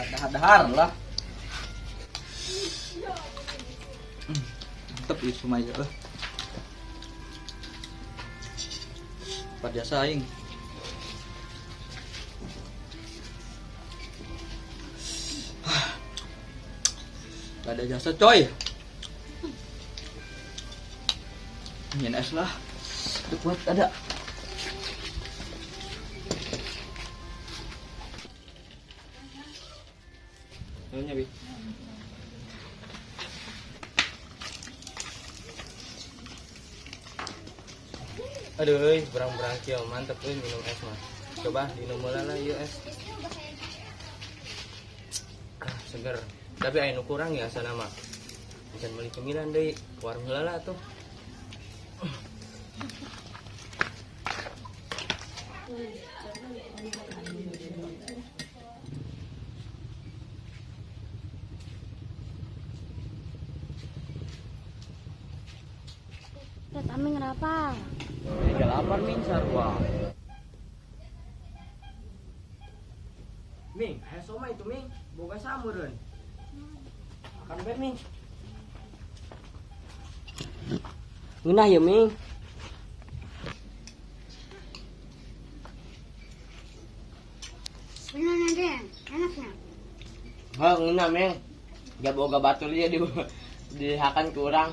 Dahar-dahar lah. Mantep ieu somai euy. Luar biasa aing. Gak ada jasa coy. Ingin es lah. Udah kuat ada. Nyonya bi. Aduh, euy, berang-berang kieu mantep euy minum es mah. Coba minum heula lah ieu es. Ah, seger. Tapi aya nu kurang ya sana mah. Bisa meuli cemilan deui, ke warung heula lah tuh. Lihat Aming kenapa? Tiga lapar min sarua. Ming, aya somai itu Ming, boga samureun. Makan bae Ming. Ngeunah ya Ming. Bener nanti, enaknya. Heuh, ngeunah Ming. Gak boga batur ieu di dihakan ku urang.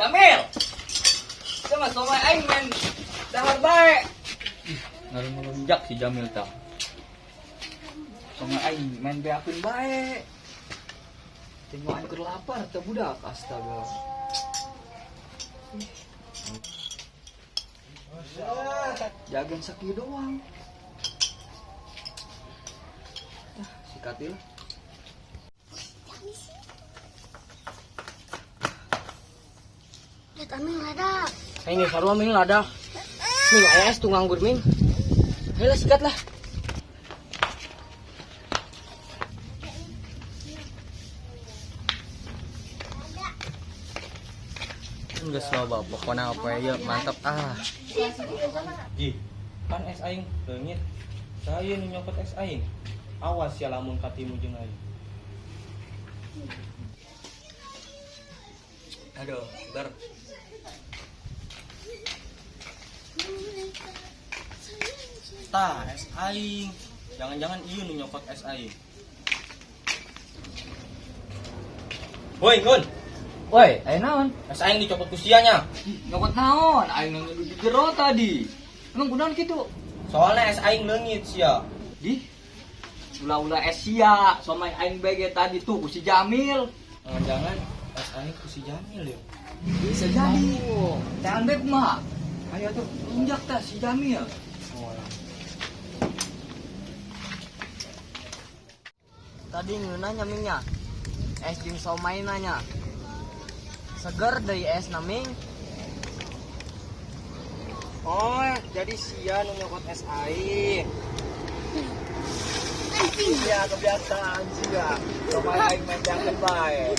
Jamil. Sama somai aing main dahar bae. Ngalunjak si Jamil tah. Somai aing main beakeun bae. Tengok aing keur lapar teh budak astaga. Jagan sakieu doang. Ah, sikat lah. Lihat Aming lada. Aing geus sarua Ming lada. Ming aya es tuh nganggur Ming. Ayo lah sikat lah. Geus loba pokona apa ya mantep ah. Ji, pan es aing leungit. Saya nu nyokot es aing. Awas ya lamun katimu jeung aing. Aduh, ber. Tah, es aing. Jangan-jangan ieu nu nyokot es aing. Woi, Gun. Woi, aya naon? Es aing dicopot ku sia nya. Nyokot naon? Aing nu di jero tadi. Emang kunaon kitu? Soalnya es aing leungit sia. Di ulah-ulah es sia, somai aing bege tadi tuh ku si Jamil. Jangan-jangan es aing ku si Jamil ya. Bisa jadi. Jangan bae kumaha? Ayo tuh, lunjak tah si Jamil. Oh. Tadi ngeunah nya Ming nya. Es jeung somai nanya. Seger deui es na Ming. Oh, jadi sia nu nyokot es aing. Iya, kebiasaan sia. Somai aing main jangan bae.